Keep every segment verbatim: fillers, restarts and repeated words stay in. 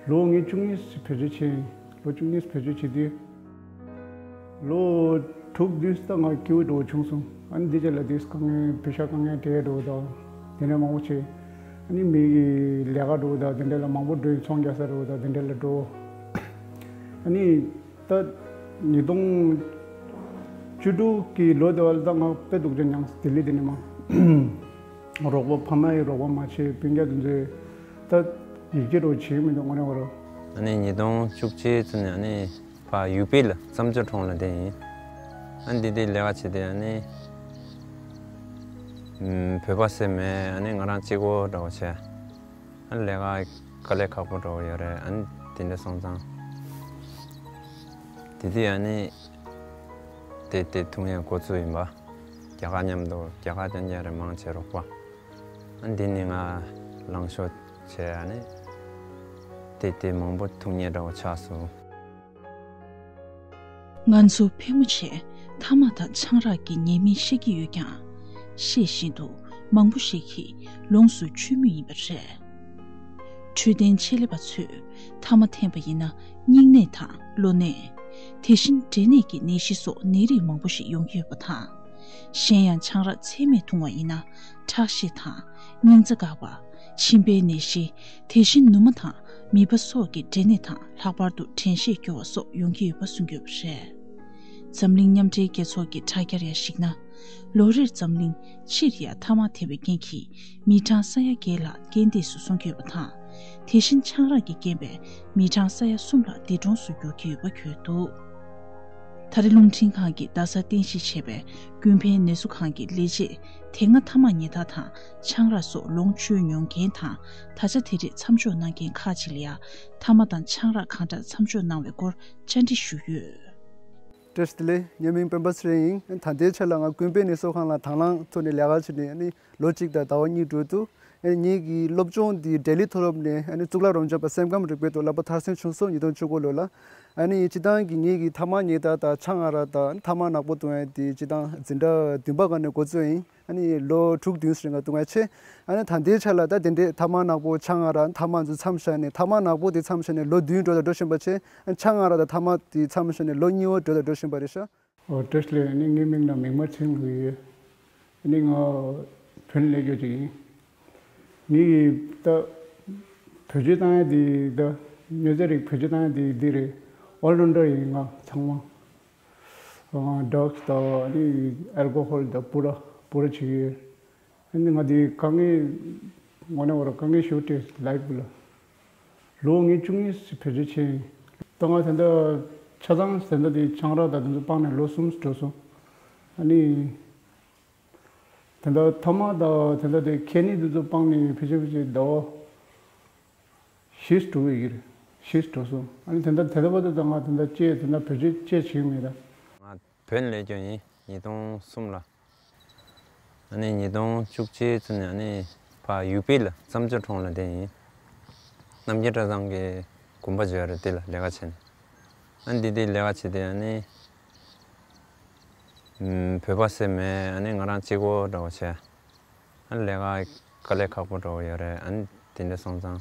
ལོ་ངས་བཅུ་གཉིས་བེད་སྤྱོད་བྱས་ཡིན། ལོ་བཅུ་གཉིས་བེད་སྤྱོད་བྱས་དུས། ལོ་དྲུག་དུས་ད་ང་སྐྱིད་པོ་འདྲ་བོ་བྱུང་སོང་། ཨ་ནི་འདི་རྗེས་ལ་དུས་དཀའ་ངལ་བོད་ཤ་དཀའ་ངལ་འཕྲད་འགྲོ་དང་དེ་འདྲ་མང་པོ་བྱས། ཨ་ནི་མི་གི་ལས་ཀ་འགྲོ་དང་དེ་འདྲ་ལ་མང་པོ་འགྲོ་ཡིན། ཚོང་རྒྱག་ས་འགྲོ་དང་དེ་འདྲ་ལ་འགྲོ། ཨ་ནི་ད་ཉིས་སྟོང་བཅུ་དྲུག་གི་ལོ་དེ་བ་ལ་ད་ང་དཔེ་སྡུག་ཅན་མྱངས། ལྡི་ལི་དེ་ནས་མ་རོགས་པ་ཕ་མ་ཡི་རོགས་པ་མ་བྱས། སྤུན་ཀྱག་དེ་ཚོས་ད་ཡིད་ཆེས་འདྲ་བོ་བྱེད་ཀྱི་མི་འདུག་དངོས་གནས་བ་རོ། ཨ་ནི་ཉིས་སྟོང་བཅུ་གཅིག་ཙམ་ནས་ཨ་ནི་ཕ་ཡུ་པི་ལ་བཙན་བྱོལ་གྲོང་ལ་བསྡད་ཡིན། ཨ་ནི་འདི་དེ་ལས་ཀ་བྱེད་དེ་ཨ་ནི་ཨམ་བོད་པ་ཟེར་མེད། ཨ་ནི་ང་རང་གཅིག་པོ་འདྲ་བོ་བྱས། ཨ་ནི་ལས་ཀ་དཀའ་ལས་ཁག་པོ་འདྲ་བོ་ཡོད་རེད། ཨ་ནི་དེ་འདྲ་སོང་ཙང་དེ་དུས་ཨ་ནི་དེ་དེ་འཐུང་ཡ་འགོ་བཙུགས་ཡིན་པ། རྒྱ་གར་མཉམ་དུ་རྒྱ་གར་སྤུན་ཀྱག་རེ་མང་ཆེ་རོགས་པ། ཨ་ནི་འདི་ནི་ང་ལངས་ཤོག་བྱས། ཨ་ནི་དེ་དེ་མང་པོ་འཐུང་ཉེ་འདྲ་བོ་ཆགས་སོང་། ང་ཚོ་ཕལ་མོ་ཆེ་ཐ་མག་དང་ཆང་རག་གི་ཉེས་དམིགས་ཤེས་ཀྱི་ཡོད་ཀྱང་། ཤེས་བཞིན་དུ་མང་པོ་ཞིག་གིས་ལོངས་སུ་སྤྱོད་མུས་ཡིན་པ་རེད། འཕྲོད་བསྟེན་ཆེད་ལས་པ་ཚོས་ཐ་མག་འཐེན་པ་ཡིན་ན་སྙིང་ནད་དང་གློ་ནད། དེ་བཞིན་འབྲས་ནད་ཀྱི་ནད་གཞི་སོགས་ནད་རིགས་མང་པོ་ཞིག་ཡོང་གི་ཡོད་པ་དང་། གཞན་ཡང་ཆང་རག་ཚད་མེད་འཐུང་བ་ཡིན་ན་ཁྲག་ཤེད་དང་སྙིང་རྩ་འགག་པ། མཆིན་པའི་ནད་གཞི། དེ་བཞིན་ནུ་མ་དང་མིད་པ་སོགས་ཀྱི་འབྲས་ནད་དང་ལྷག་པར་དུ་དྲན་ཤེས་སྐྱོ་བ་སོགས་ཡོང་གི་ཡོད་པ་གསུངས་ཡོད་པ་རེད། འཛམ་གླིང་མཉམ་འབྲེལ་རྒྱལ་ཚོགས་ཀྱི་དྲ་རྒྱར་ཡང་གཞིགས་ན། ལོ་རེར་འཛམ་གླིང་སྤྱིར་ཡང་ཐ་མག་འཐེན་པའི་རྐྱེན་གྱིས་མི་གྲངས་ས་ཡ་བརྒྱད་ལྷག་རྐྱེན་འདས་སུ་སོང་གི་ཡོད་པ་དང་། དེ་བཞིན་ཆང་རག་གི་རྐྱེན་པས་མི་གྲངས་ས་ཡ་གསུམ་ལྷག་འདས་གྲོངས་སུ་འགྱུར་གྱི་ཡོད་པ་བརྗོད་འདུག་ད་རེས་རླུང་འཕྲིན་ཁང་གིས་རྡ་སར་རྟེན་གཞི་བྱས་པའི་ཀུན་ཕན་ནད་གསོ་ཁང་གི་ལས་བྱེད་དེ་སྔ་ཐ་མག་ཉལ་ཐ་དང་ཆང་རག་སོགས་ལོངས་སྤྱོད་མྱོང་མཁན་དང་། ད་ཆ་དེ་རིགས་མཚམས་འཇོག་གནང་མཁན་ཁག་ཅིག་ལ་ཡང་ཐ་མག་དང་ཆང་རག་གང་དྲག་མཚམས་འཇོག་གནང་བའི་སྐོར་བཅར་འདྲི་ཞུས་ཡོད། བཀྲ་ཤིས་བདེ་ལེགས། ངའི་མིང་སྤེན་པ་ཚེ་རིང་ཡིན། ད་ལྟའི་ཆ་ལ་ང་ཀུན་ཕན་ནད་གསོ་ཁང་ལ་དང་བླངས་ཐོག་ནས་ལས་ཀ་བྱས་ནས་ནི་ལོ་གཅིག་དང་ཟླ་བ་གཉིས་འགྲོ་འདུག་ཨ་ནི་ངེད་ཀྱི་སློབ་སྦྱོང་འདི་ལྡི་ལི་མཐོ་སློབ་ནས་ཨ་ནི་གཙུག་ལག་རབ་འབྱམས་པ་སེམས་ཁམས་རིག་པའི་ཐོག་བསླབ་པ་མཐར་སོན་བྱུང་སོང་། ཉིས་སྟོང་བཅུ་དགུ་ལོ་ལ། ཨ་ནི་སྤྱིར་བཏང་གི་ངེད་ཀྱི་ཐ་མག་ཉལ་ཐ་དང་ཆང་རག་དང་ཐ་མག་ནག་པོ་འཐུང་ཡ་དེ་སྤྱིར་བཏང་འཛིན་གྲྭ་བདུན་པ་སྒང་ནས་འགོ་བཙུགས་ཡིན། ཨ་ནི་ལོ་དྲུག་བདུན་ཙམ་ང་འཐུང་ཡ་བྱས། ཨ་ནི་ད་ལྟའི་ཆ་ལ་ད་དེ་འདྲའི་ཐ་མག་ནག་པོ་ཆང་རག་ཐ་མག་ཚོ་མཚམས་བཞག་ནས་ཐ་མག་ནག་པོ་དེ་མཚམས་བཞག་ནས་ལོ་བདུན་འགྲོ་དང་འགྲོ་བཞིན་པ་བྱས། ཨ་ནི་ཆང་རག་དང་ཐ་མག་དེ་མཚམས་བཞག་ནས་ལོ་གཉིས་པ་འགྲོ་དང་འགྲོ་བཞིན་པ་རེད་ཤག་ཨོ་བཀྲ་ཤིས་བདེ་ལེགས། ཨ་ནི་ངའི་མིང་ལ་མིག་དམར་ཚེ་རིང་ལབ་ཀྱི་ཡོད། ཨ་ནི་ང་བོད་ལ་སླེབས་ཡོད་ཅིག་ཡིན། ངེད་ཀྱིས་ད་བེད་སྤྱོད་བཏང་ཡ་དེ་ད་མྱོས་རྫས་རིགས་བེད་སྤྱོད་བཏང་ཡ་དེ་འདི་རེད། ཨོལ་རའུན་ཌར་ཡིན་ང་ཚང་མ། ཨ་ཌྲག་སི་དང་ཨ་ནི་ཨལ་ཀོ་ཧོལ་དང་པུ་ར་པུ་ར་བྱེད་ཀྱི་ཡོད། ཨ་ནི་ང་དེ་དཀའ་ངལ་དངོས་གནས་བར་དཀའ་ངལ་ཞེ་པོ་འཕྲད་ལའིབ་ལ། ལོ་ངས་བཅུ་གཉིས་བེད་སྤྱོད་བྱས་ཡིན། ད་ང་དེ་འདྲ་ཆ་ཚང་དེ་འདྲ་དེ་ཆང་རག་དང་དེ་ཚོ་སྤངས་ནས་ལོ་གསུམ་འགྲོ་སོང་། ཨ་ནི། དེ་འདྲ་ཐ་མག་དང་དེ་འདྲ་དེ་ཁེ་ནི་དེ་ཚོ་སྤངས་ནས་ཕལ་ཆེར་ཕལ་ཆེར་ཟླ་བ་བཞི་འགྲོ་གི་ཡོད་རེད། བཞི་འགྲོ་སོང་། ཨ་ནི་དེ་འདྲ་དེ་འདྲ་བར་དུ་ད་ང་དེ་འདྲ་ཅེས་དེ་འདྲ་བེད་སྤྱོད་ཅེས་བྱེད་ཀྱི་མེད་ད། ང་བོད་ནས་སླེབས་ཡོད་ཡིན། ཉིས་སྟོང་གསུམ་ལ། ཨ་ནི་ཉིས་སྟོང་བཅུ་གཅིག་ཙམ་ནས་ཨ་ནི་ཕ་ཡུ་པི་ལ་བཙན་བྱོལ་གྲོང་ལ་བསྡད་ཡིན། རྣམ་རྒྱལ་གྲྭ་ཚང་གི་དགོན་པ་ཅིག་ཡོད་རེད། དེ་ལ་ལས་ཀ་བྱས་ནས། ཨ་ནི་འདི་དེ་ལས་ཀ་བྱས་ཏེ་ཨ་ནི་ཨམ་བོད་པ་ཟེར་མེད། ཨ་ནི་ང་རང་གཅིག་པོ་འདྲ་བོ་བྱས། ཨ་ནི་ལས་ཀ་དཀའ་ལས་ཁག་པོ་འདྲ་བོ་ཡོད་རེད། ཨ་ནི་དེ་འདྲ་སོང་ཙང་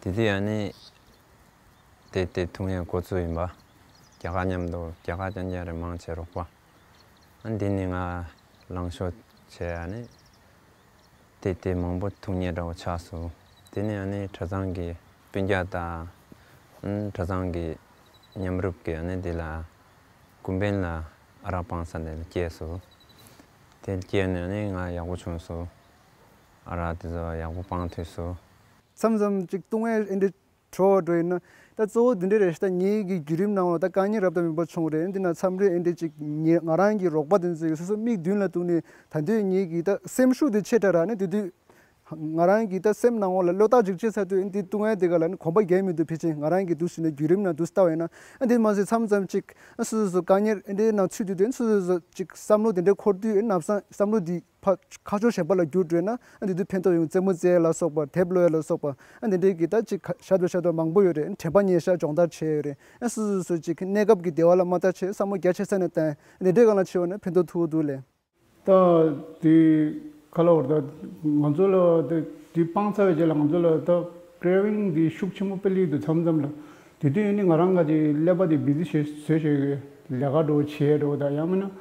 དེ་དུས་ཨ་ནི་དེ་དེ་འཐུང་ཡ་འགོ་བཙུགས་ཡིན་པ། རྒྱ་གར་མཉམ་དུ་རྒྱ་གར་སྤུན་ཀྱག་རེ་མང་ཆེ་རོགས་པ། ཨ་ནི་འདི་ནི་ང་ལངས་ཤོག་བྱས། ཨ་ནི་དེ་དེ་མང་པོ་འཐུང་ཉེ་འདྲ་བོ་ཆགས་སོང་། དེ་ནས་ཨ་ནི་གྲྭ་ཚང་གི་སྤུན་ཀྱག་དང་། ཨ་ནི་གྲྭ་ཚང་གི་མཉམ་རུབ་ཀྱིས་ཨ་ནི་འདི་ལ་ཀུན་ཕན་ལ་ཨ་རག་སྤང་ས་ནས་སྐྱེལ་སོང་། དེ་སྐྱེལ་ནས་ཨ་ནི་ང་ཡག་པོ་བྱུང་སོང་། ཨ་རག་དེ་ཚོ་ཡག་པོ་སྤང་ཐུབ་སོང་། མཚམས་མཚམས་ཅིག་བཏུང་བས་ཨེ་འདྲ་བྲོ་བ་འགྲོ་ཡིན་ན། ད་གཙོ་བོ་འདི་འདྲ་རེད་ཤག་ད་ངེད་ཀྱི་བརྒྱུད་རིམ་ནང་ལ་ད་དཀའ་ངལ་རབ་དང་རིམ་པ་བྱུང་རེད། འདི་ན་མཚམས་རེ་ཨེ་འདྲ་ཅིག་ངེད་ང་རང་གི་རོགས་པ་དེ་ཚོས་སོ་སོ་མིག་མདུན་ལ་གཏུགས་ནས། ད་དུང་ངེད་ཀྱི་ད་སེམས་ཤུགས་དེ་ཆེ་དྲགས་རག་ནས། དེ་དུས་ང་རང་གི་ད་སེམས་ནང་ལ་བློ་ཐག་ཅིག་ཆོད་ཚར་དུས། འདི་བཏུང་ཡ་དེ་ག་ལ་ནི་གོམ་པ་རྒྱག་མི་འདུག་ཕལ་ཆེར་ང་རང་གི་འདུག་ཟེར་ནས་བརྒྱུད་རིམ་ནང་འདུག་ལྟ་བས་ན། ཨ་འདི་མ་ཟད་མཚམས་མཚམས་ཅིག་ཨ་སོ་སོ་སོ་དཀའ་ངལ་ཨེ་འདྲའི་ནང་ཚུད་དུས། དེ་སོ་སོ་སོ་ཅིག་བསམ་བློ་དེ་འདྲའི་འཁོར་དུས། ཨེ་ནབ་སང་བསམ་བློ་དེ་ཕར་ཁ་ཕྱོགས་གཞན་པ་ལ་བསྒྱུར་འགྲོ་ན། ཨ་འདི་དུས་ཕན་ཐོགས་ཡོང་། རྩེད་མོ་རྩེ་ཡ་ལ་སོགས་པ། དེབ་ཀློག་ཡ་ལ་སོགས་པ། ཨ་འདི་འདྲའི་གི་ད་ཅིག་ཁ་ཤ་དོ་ཤ་དོ་མང་པོ་ཡོད་རེད། དྲན་པ་ཉེར་ཤ་སྦྱོང་བརྡར་བྱས་ཡོད་རེད། ཨ་སོ་སོ་སོ་ཅིག་གནས་སྐབས་ཀྱི་བདེ་བ་ལ་མ་ལྟ་བྱས་བསམ་བློ་རྒྱ་ཆེ་ས་ནས་བཏང་། འདི་འདྲའི་སྒང་ལ་བྱས་པ་ན་ཕན་ཐོགས་ཐུབ་འདུག་ལགས། ད་དེ་ག་ལ་བར་ད་ང་ཚོ་ལ་ད་དེ་སྤངས་ཚར་བའི་རྗེས་ལ་ང་ཚོ་ལ་ད་ ཀྲེ་ཝིང་འདི་ཤུགས་ཆེན་པོ་སྤེལ་གྱི་འདུག་མཚམས་མཚམས་ལ། དེ་དུས་ནི་ང་རང་ག་ཅིག་ཀླད་པ་དེ་བི་ཟི་བྱེད་བཟོས་བྱས་ལས་ཀ་འགྲོ་བྱེད་འགྲོ་དང་ཡང་མིན་ན་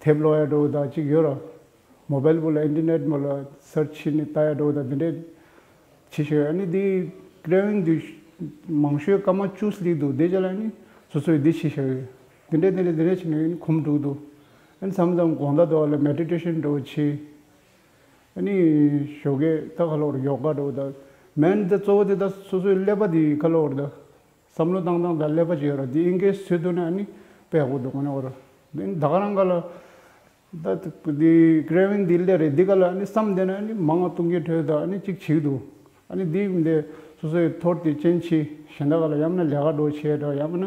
དེབ་ཀློག་ཡ་འགྲོ་དང་ཅིག་ཡོད་ར། མོ་བལ་བུ་ལ་ཨིན་ཊར་ནེཊ་མོ་ལ་སར་ཆི་བྱས་ནས་ལྟ་ཡ་འགྲོ་དང་དེ་འདྲས་བྱེད་བཞག་ཡོད། ཨ་ནི་འདི་ཀྲེ་ཝིང་འདི་མང་ཤོས་སྐར་མ་བཅུ་སླེབས་འདུག་དེ་རྗེས་ལ་ནི་སོ་སོས་འདི་བྱེད་བཞག་ཡོད། དེ་འདྲས་དེ་འདྲས་དེ་འདྲས་བྱས་ནས་ནི་གོམས་འགྲོ་འདུག་ཨ་ནི་མཚམས་མཚམས་དགོང་དག་དུ་བ་ལ་མེ་ཌི་ཊེ་ཤན་འགྲོ་བྱེད། ཨ་ནི་ཞོགས་ཀས་ད་ག་ལོར་ཡོ་ག་འགྲོ་དང་མེན་ད་གཙོ་བོ་དེ་ད་སོ་སོའི་ཀླད་པ་འདི་ག་ལོར་ད། བསམ་བློ་བཏང་སྟངས་དང་ཀླད་པ་ཅིག་ཡོད་ར། འདི་ཨིན་གེ་ཇི་བཟོས་ཐུབ་ན་ཨ་ནི་དཔེ་ཡག་པོ་འདུག་ཨ་ནི་འོ་ར། འདི་ད་ག་རང་ག་ལ་ད་འདི་ཀྲེ་ཝིང་འདི་སླེབས་རེད། འདི་ག་ལ་ཨ་ནི་བསམ་བསྡད་ན་ཨ་ནི་མང་བ་གཏོང་གི་འཕྲོས་དང་ཨ་ནི་གཅིག་བྱེད་འདུག་ཨ་ནི་འདི་འདི་སོ་སོའི་ཐོར་དེ་ཅན་ཆི་གཞན་དག་ག་ལ་ཡང་ན་ལས་ཀ་འགྲོ་བྱེད་འགྲོ་ཡང་ན་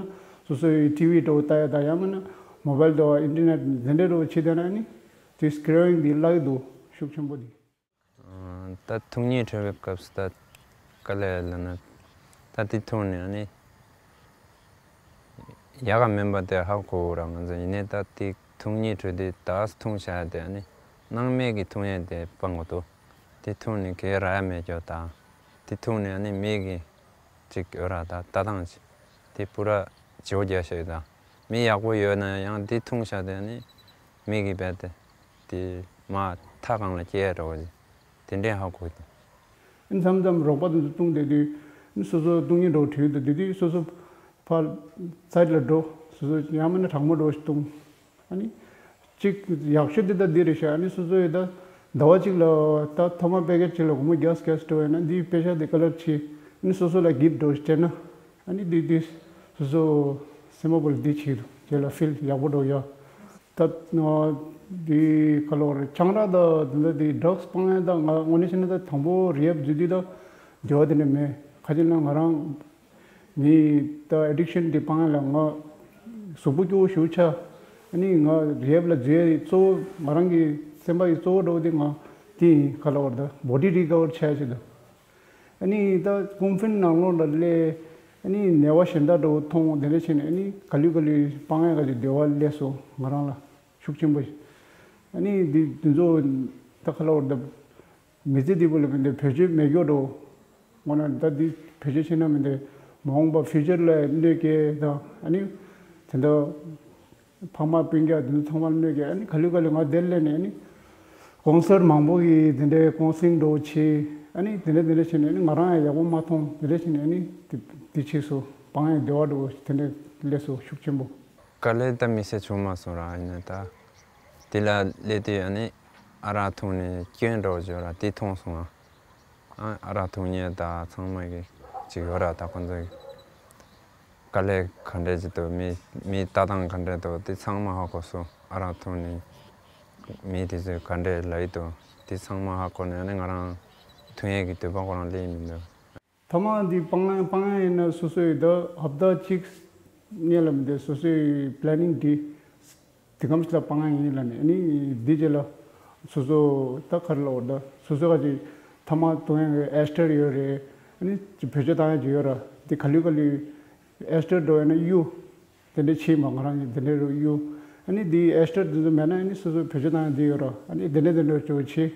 སོ་སོའི་ཊི་ཝི་འགྲོ་ལྟ་ཡ་དང་ཡང་ན་མོ་བལ་འགྲོ་ཨིན་ཊར་ནེཊ་འདི་འདྲ་འགྲོ་བྱེད་བསྡད་ན་ཨ་ནི་འདི་ཀྲེ་ཝིང་འདི་བརླག་གི་འདུག་ཤུགས་ཆེན་པོ་འདི། ད་ཐུག་ཉིད་འཕྲོད་པའི་སྐབས་སུ་ད་དཀའ་ལས་ལ་ན་ད་དེ་ཐུག་ནས་ཨ་ནི་ཡག་ག་མིན་པ་དེ་ཧ་གོ་ར། ང་ཚོ་ཡིན་ནའི་ད་དེ་ཐུག་ཉིད་འཕྲོད་དེ་ད་ཐུག་བྱ་དེ་ཨ་ནི་སྣང་མེད་ཀྱི་ཐུག་ཡས་དེ་སྤང་དགོས་འདུག་དེ་ཐུག་ནས་གའི་ར་ཡ་མེད་ཀྱོ་ད་དེ་ཐུག་ནས་ཨ་ནི་མིག་གི་ཅིག་ཡོད་ར། ད་ལྟ་སྟངས་ཅིག་དེ་པུ་ར་བྱེའུ་རྒྱག་ཤེས་ད་མིག་ཡག་པོ་ཡོད་ན་ཡང་དེ་ཐུག་བྱ་དེ་ཨ་ནི་མིག་གི་བལ་དེ། དེ་མ་མཐའ་གང་ལ་སྐྱེལ་ཡ་འགྲོ་བ་ཅིག་དེ་འདྲའི་ཧ་གོ་གི་འདུག་ཨ་ནི་མཚམས་མཚམས་རོགས་པ་དེ་ཚོ་བཏུང་བསྡད་དུས་ཨ་ནི་སོ་སོ་བཏུང་ཉེན་འགྲོ་དུས་དུ་དེ་དུས་སོ་སོ་ཕར་སའིཌ་ལ་འགྲོ། སོ་སོ་ཡང་མིན་ན་དྲང་མོ་འགྲོ་ཞིག་བཏུང་། ཨ་ནི་གཅིག་ཡག་ཤོས་དེ་ད་འདི་རེད་ཤག་ཨ་ནི་སོ་སོ་ཡི་ད་ཟླ་བ་གཅིག་ལ་ད་ཐོག་མ་པེ་ཀེ་ཇི་གཅིག་ལ་སྒོར་མོ་བརྒྱ་བརྒྱ་འགྲོ་ཡོད་ན་འདིའི་པེ་ཤ་དེ་ཀ་ལར་ཆེ། ཨ་ནི་སོ་སོ་ལ་གིབ་འགྲོ་ཞིག་སྤྲད་ན་ཨ་ནི་འདི་འདི་སོ་སོ་སེམས་པ་པོ་ལ་འདི་བྱེད་འདུག་རྗེས་ལ་ཕིལ་ཡག་པོ་འགྲོ་ཡ། ད་འདི་ག་ལོར་ཆང་རག་ད་འདི་འདྲ་འདི་ཌྲག་སི་སྤང་ཡ་ད་ང་དངོས་གནས་བྱས་ན་ད་དང་པོ་རི་ཧེབ་འཛུལ་དུས་ད་འགྱུར་བ་དེ་འདྲ་མེད། ཁ་ཅིག་ན་ང་རང་ནི་ད་ཨེ་ཌིག་ཤན་འདི་སྤང་ཡ་ལ་ང་གཟུགས་པོ་སྐྱོ་བོ་ཞེ་པོ་ཆགས། ཨ་ནི་ང་རི་ཧེབ་ལ་འཛུལ་ཡ་གཙོ་བོ་ང་རང་གི་སེམས་པ་ཡི་གཙོ་བོ་འདྲ་བོ་དེ་ང་དེ་ཡིན། ག་ལོར་ད་བོ་ཌི་རི་ཀ་བར་བྱས་བྱེད་དུ། ཨ་ནི་ད་ཀུང་ཧྥིན་ནང་ལོགས་ལ་སླེབས། ཨ་ནི་ནད་པ་གཞན་དག་འདྲ་བོ་མཐོང་། དེ་འདྲ་བྱས་ནས་ཨ་ནི་ག་ལེར་ག་ལེར་སྤང་ཡ་ག་ཅིག་འདོད་པ་སླེབས་སོང་ང་རང་ལ་ཤུགས་ཆེན་པོ་ཞིག་ཨ་ནི་འདི་འདི་ཚོ་ད་ག་ལོར་ད་མི་ཚེ་འདི་བོ་ལ་མི་འདི་བེད་སྤྱོད་མེད་མཁན་འདྲ་བོ། འོ་ན་ད་འདི་བེད་སྤྱོད་བྱས་ན་མི་འདི་མ་འོངས་པ་ཕིའུ་ཅར་ལ་གནོད་སྐྱེལ་དང་ཨ་ནི་དེ་འདྲ། ཕ་མ་སྤུན་ཀྱག་དེ་ཚོ་ཚང་མ་གནོད་ཀྱི། ཨ་ནི་ག་ལེར་ག་ལེར་ང་དེར་སླེབས་ནས་ཨ་ནི་ཀོན་སལ་མང་པོ་གིས་དེ་འདྲའི་ཀོན་སེལ་ལིང་འདྲ་བོ་བྱས། ཨ་ནི་དེ་འདྲ་དེ་འདྲ་བྱས་ནས་ཨ་ནི་ང་རང་ཡང་ཡག་པོ་མ་མཐོང་། དེ་འདྲ་བྱས་ནས་ཨ་ནི་དེ་དེ་བྱས་སོ། སྤང་ཡ་འདོད་པ་འདྲ་བོ་དེ་འདྲ་སླེབས་སོ་ཤུགས་ཆེན་པོ། དཀའ་ལས་ད་མི་སེ་བྱུང་མ་སོང་ར། ཡིན་ན་ད་དེ་ལ་སླེབས་དུས་ཨ་ནི་ཨ་རག་འཐུང་ནས་སྐྱོན་འདྲ་བོ་བརྗོད་ར་དེ་མཐོང་སོང་ང་། ཨ་ཨ་རག་འཐུང་མཁན་ད་ཚང་མ་གི་ཅིག་ཡོད་ར། ད་ཁོང་ཚོ་གི་དཀའ་ལས་ག་འདྲས་ཅིག་འདུག་མི་མི་ལྟ་སྟངས་ག་འདྲས་འདུག་དེ་ཚང་མ་ཧ་གོ་སོང་། ཨ་རག་འཐུང་ནས་མི་དེ་ཚོས་ག་འདྲས་ལབ་ཀྱི་འདུག་དེ་ཚང་མ་ཧ་གོ་ནས་ཨ་ནི་ང་རང་འཐུང་ཡས་ཀྱི་འདོད་པ་ཁོ་རང་སླེབས་མི་འདུག་ཐ་མ་འདི་སྤང་ཡ་སྤང་ཡ་ཡིན་ན་སོ་སོའི་ད་ཧབ་ཏ་གཅིག་སྔོན་ལ་མི་འདི་སོ་སོའི་པི་ལེ་ནིང་འདི། དེ་གམ་ཞིག་ལ་སྤང་ཡ་ཡིན་ལབ་ནས། ཨ་ནི་འདི་རྗེས་ལ་སོ་སོ་ད་ག་རེ་ལབ་དགོས་རེད། ད་སོ་སོ་ག་ཅིག་ཐ་མག་འཐུང་ཡ་གི་ཨེ་སི་ཊར་ཡོད་རེད། ཨ་ནི་ཅིག་བེད་སྤྱོད་བཏང་ཡ་ཅིག་ཡོད་ར། འདི་ག་ལེར་ག་ལེར་ཨེ་སི་ཊར་འགྲོ་ཡ་ན་གཡུ་དེ་འདྲ་ཕྱིན་པ་ང་རང་གིས་དེ་འདྲ་རུ་གཡུ། ཨ་ནི་འདི་ཨེ་སི་ཊར་དེ་ཚོ་མེད་ན་ཨ་ནི་སོ་སོ་བེད་སྤྱོད་བཏང་ཡ་འདི་ཡོད་ར། ཨ་ནི་དེ་འདྲ་དེ་འདྲ་ཅིག་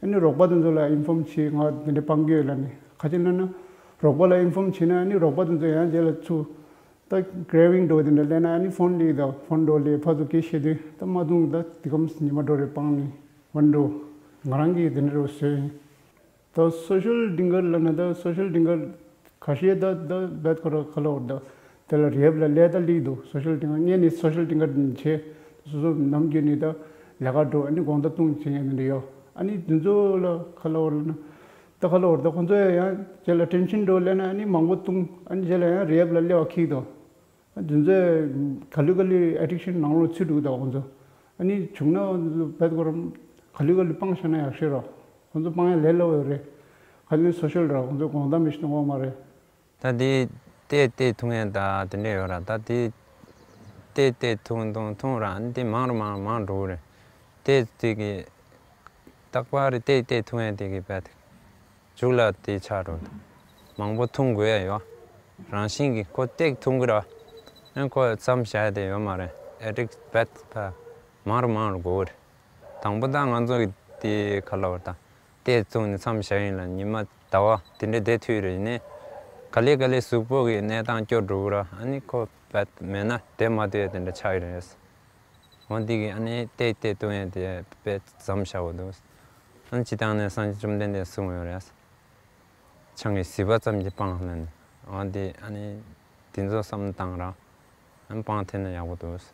བྱེད། ཨ་ནི་རོགས་པ་དེ་ཚོ་ལ་ཨིན་ཕོམ་བྱེད། ང་དེ་འདྲ་སྤང་གི་ཡོད་ལབ་ནས། ག་ཅི་ལབ་ན་རོགས་པ་ལ་ཨིན་ཕོམ་བྱེད་ན་ཨ་ནི་རོགས་པ་དེ་ཚོ་ཡང་རྗེས་ལ་ཚུར། ད་ཀྲེ་ཝིང་འདྲ་བོ་དེ་འདྲ་སླེབས་ན་ཨ་ནི་ཕོན་སླེབས་ཀྱི། ད་ཕོན་འདྲ་བོ་སླེབས་ཕར་ཚུར་སྐད་བཤད་དུས་ད་མ་བཏུང་། ད་དེ་གམ་ཉི་མ་འདྲ་བོ་རེ་སྤང་ནས་ཝན་འདྲ་བོ་ང་རང་གིས་དེ་འདྲ་བཟོས་ཡིན། ད་སོ་ཤལ་ཌིང་གར་ལབ་ན་ད་སོ་ཤལ་ཌིང་གར་ཁ་ཤས་ད་ད་བེད་ཁོ་ར་ག་ལབ་དགོས་རེད། ད་དེ་ལ་རི་ཧེབ་ལ་སླེབས་ད་སླེབས་འདུག་སོ་ཤལ་ཌིང་གར་ངས་ནི་སོ་ཤལ་ཌིང་གར་བྱས། སོ་སོ་ནམ་རྒྱུན་ནས་ད་ལས་ཀ་འགྲོ། ཨ་ནི་དགོང་དག་བཏུང་བྱེད་མཁན་དེ་འདྲ་ཡོད། ཨ་ནི་དེ་ཚོ་ལ་ག་ལབ་དགོས་རེད་ན། ད་ག་ལབ་དགོས་རེད། ད་ཁོང་ཚོ་ཡང་རྗེས་ལ་ཊེན་ཤན་འདྲ་བོ་སླེབས་ན་ཨ་ནི་མང་པོ་བཏུང་། ཨ་ནི་རྗེས་ལ་ཡང་རི་ཧེབ་ལ་སླེབས་པ་ཁེལ་འདུག་ཨ་དེ་ཚོས་ག་ལེར་ག་ལེར་ཨེ་ཌིག་ཤན་ནང་ལོགས་ཚུད་འགྲོ་གི་འདུག་ཁོང་ཚོ། ཨ་ནི་བྱུང་ན་བེད་ཁོ་རང་ག་ལེར་ག་ལེར་སྤང་བཞག་ན་ཡག་ཤོས་རེད། ཁོང་ཚོ་སྤང་ཡ་ལས་སླ་པོ་ཡོད་རེད། ག་ལེར་སོ་ཤལ་རེད། ཁོང་ཚོ་དགོང་དག་མི་ཤི་ན་དགོས་མ་རེད། ད་དེ་ཏོག་ཏོག་འཐུང་ཡ་ད་དེ་འདྲ་ཡོད་ར། ད་དེ་ཏོག་ཏོག་འཐུང་འཐུང་འཐུང་ར། ཨ་ནི་དེ་མང་རུ་མང་རུ་མང་འགྲོ་གི་རེད། ཏོག་ཏོག་གི་རྟག་པར་ཏོག་ཏོག་འཐུང་ཡ་དེ་གི་བེད་མཇུག་ལ་དེ་ཆགས་འགྲོ། མང་པོ་འཐུང་དགོས་ཡ་ཡོད། རང་བཞིན་གྱིས་ཁོ་ཏོག་འཐུང་གི་ར། ཨ་ཁོ་མཚམས་བཞག་ཡ་དེ་ཡོད་མ་རེད། ཨེ་ཌིག་བེད་ཕར་མང་རུ་མང་རུ་འགྲོ་གི་རེད། དང་པོ་ད་ང་ཚོ་གི་དེ་ག་ལབ་དགོས་རེད། ད་ཏོག་འཐུང་ནས་མཚམས་བཞག་ཡིན་ལ་ཉི་མ་ཟླ་བ་དེ་འདྲ་བསྡད་ཐུབ་རེད། ཡིན་ནའི་ ག་ལེ་ག་ལེ་གཟུགས་པོ་གི་གནས་སྟངས་སྐྱོ་འགྲོ་གི་ར། ཨ་ནི་ཁོ་བེད་མེད་ན་བསྡད་མ་སྡོད་ཡ་དེ་འདྲ་ཆགས་ཀྱི་རེད། འོ་འདི་གི་ཨ་ནི་བལྟས་བལྟས་བཏང་ཡ་དེ་དཔེ་མཚམས་བཞག་པ་འདུག་ཨ་ནི་སྤྱིར་བཏང་ནས་སངས་རྒྱས་བཅོམ་ལྡན་འདས་གསུངས་ཡོད་རེད། ཆང་གི་བཟི་བ་ཙམ་གྱིས་སྤང་ལབ་ནས། འོ་འདི་ཨ་ནི་དེ་ཚོ་བསམ་བཏང་ར། ཨ་ནི་སྤང་ཐུབ་ན་ཡག་པོ་འདུག་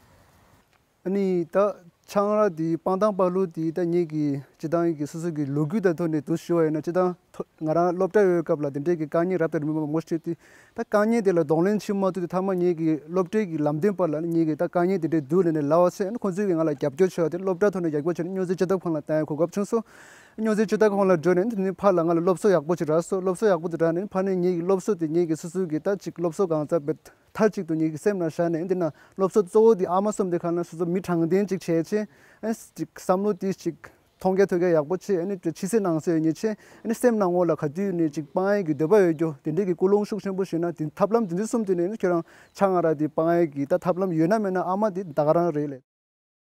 ཨ་ནི་ད་ཆང་རག་དེ་སྤང་ཐང་སྤང་ལུགས་དེ་ད་ངེད་ཀྱི་སྤྱིར་བཏང་གི་སོ་སོ་གི་ལོ་རྒྱུས་དང་ཐོག་ནས་དུ་ཞུ་བ་ཡིན་ན། སྤྱིར་བཏང་ཐོ་ང་རང་སློབ་གྲྭ་ཡོད་སྐབས་ལ་དེ་འདྲའི་གི་དཀའ་ངལ་རབ་དང་རིམ་པ་མང་པོ་འཕྲད་དུས། ད་དཀའ་ངལ་དེ་ལ་གདོང་ལེན་བྱེད་མ་ཐུབ་དུས། མཐའ་མ་ངེད་ཀྱི་སློབ་གྲྭའི་གི་ལམ་སྟོན་པ་ལ་ངེད་ཀྱི་ད་དཀའ་ངལ་དེ་འདྲའི་འདུག་ལབ་ནས་ལབ་པ་ཚེ། ཨ་ནི་ཁོང་ཚོས་གི་ང་ལ་རྒྱབ་སྐྱོར་བྱས་ཏེ་སློབ་གྲྭ་ཐོག་ནས་ཡག་པོ་བྱས་ནས་སྨྱོ་རྫས་བཅོས་ཐབས་ཁང་ལ་བཏང་ཡ་གོ་སྐབས་བྱུང་སོང་། སྨྱོ་རྫས་བཅོས་ཐབས་ཁང་ལ་འགྲོ་ནས་དེ་ནས་ཕར་ལ་ང་ལ་སློབ་གསོ་ཡག་པོ་ཅིག་རག་སོང་། སློབ་གསོ་ཡག་པོ་དེ་རག་ནས་ཕར་ནས་ངེད་ཀྱི་སློབ་གསོ་དེ་ངེད་ཀྱི་སོ་སོའི་གི་ད་ཅིག་སློབ་གསོ་གང་ཟག་བེད་མཐའ་གཅིག་ཏུ་ངེད་ཀྱི་སེམས་ནང་བཞག་ནས། འདི་ན་སློབ་གསོ་གཙོ་བོ་འདི་ཨ་མ་གསུམ་དེ་ག་ན་སོ་སོ་མི་དྲང་བདེན་ཅིག་བྱས་བྱས། ཨ་ནི་ཅིག་བསམ་བློ་དེ་ཅིག་མཐོང་རྒྱ་ཐོས་རྒྱ་ཡག་པོ་བྱས། ཨ་ནི་ཕྱི་གསལ་ནང་གསལ་ཡོད་མཁན་བྱས། ཨ་ནི་སེམས་ནང་ངོ་ལ་ག་དུས་ནས་ཅིག་སྤང་ཡས་ཀྱི་འདོད་པ་ཡོད་རྒྱུ་དེ་འདྲའི་གི་ཀུན་སློང་ཤུགས་ཆེན་པོ་ཞིག་ན། དེ་ཐབས་ལམ་དེ་ཚོ་གསུམ་དེ་ནས་ཨ་ནི་ཁྱོད་རང་ཆང་རག་དེ་སྤང་ཡས་ཀྱི་ད་ཐབས་ལམ་ཡོད་ན་མེད་ན་ཨ་མ་དེ་ད་ག་རང་རེད་ལབ།